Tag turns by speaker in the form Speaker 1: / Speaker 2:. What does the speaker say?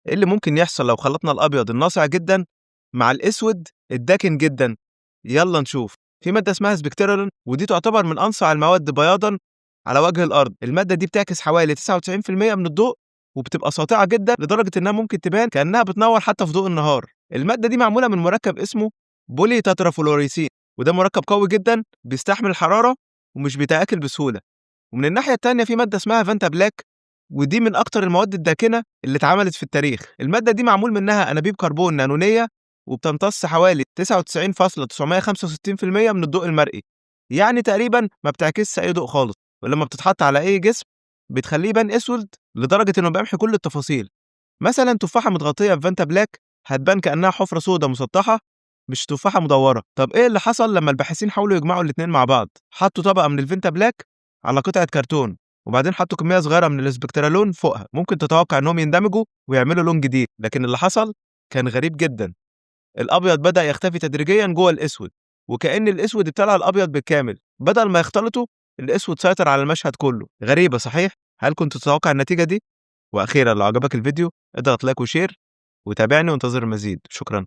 Speaker 1: إيه اللي ممكن يحصل لو خلطنا الأبيض الناصع جدًا مع الأسود الداكن جدًا؟ يلا نشوف. في مادة اسمها سبكترالون، ودي تعتبر من أنصع المواد بياضًا على وجه الأرض. المادة دي بتعكس حوالي 99% من الضوء، وبتبقى ساطعة جدًا لدرجة إنها ممكن تبان كأنها بتنور حتى في ضوء النهار. المادة دي معمولة من مركب اسمه بولي تترافلوريسين، وده مركب قوي جدًا بيستحمل الحرارة ومش بيتآكل بسهولة. ومن الناحية التانية في مادة اسمها فانتا بلاك، ودي من أكتر المواد الداكنة اللي اتعملت في التاريخ. المادة دي معمول منها أنابيب كربون نانونية، وبتمتص حوالي 99.965% من الضوء المرئي، يعني تقريبًا ما بتعكسش أي ضوء خالص. ولما بتتحط على أي جسم بتخليه يبان أسود لدرجة إنه بيمحي كل التفاصيل. مثلًا تفاحة متغطية بفانتا بلاك هتبان كأنها حفرة سودا مسطحة، مش تفاحة مدورة. طب إيه اللي حصل لما الباحثين حاولوا يجمعوا الاتنين مع بعض؟ حطوا طبقة من الفانتا بلاك على قطعة كرتون، وبعدين حطوا كمية صغيرة من السبكترالون فوقها. ممكن تتوقع إنهم يندمجوا ويعملوا لون جديد، لكن اللي حصل كان غريب جدًا. الأبيض بدأ يختفي تدريجيًا جوه الأسود، وكأن الأسود ابتلع الأبيض بالكامل. بدل ما يختلطوا، الأسود سيطر على المشهد كله. غريبة صحيح؟ هل كنت تتوقع النتيجة دي؟ وأخيرًا لو عجبك الفيديو اضغط like و share وتابعني وانتظر المزيد. شكرًا.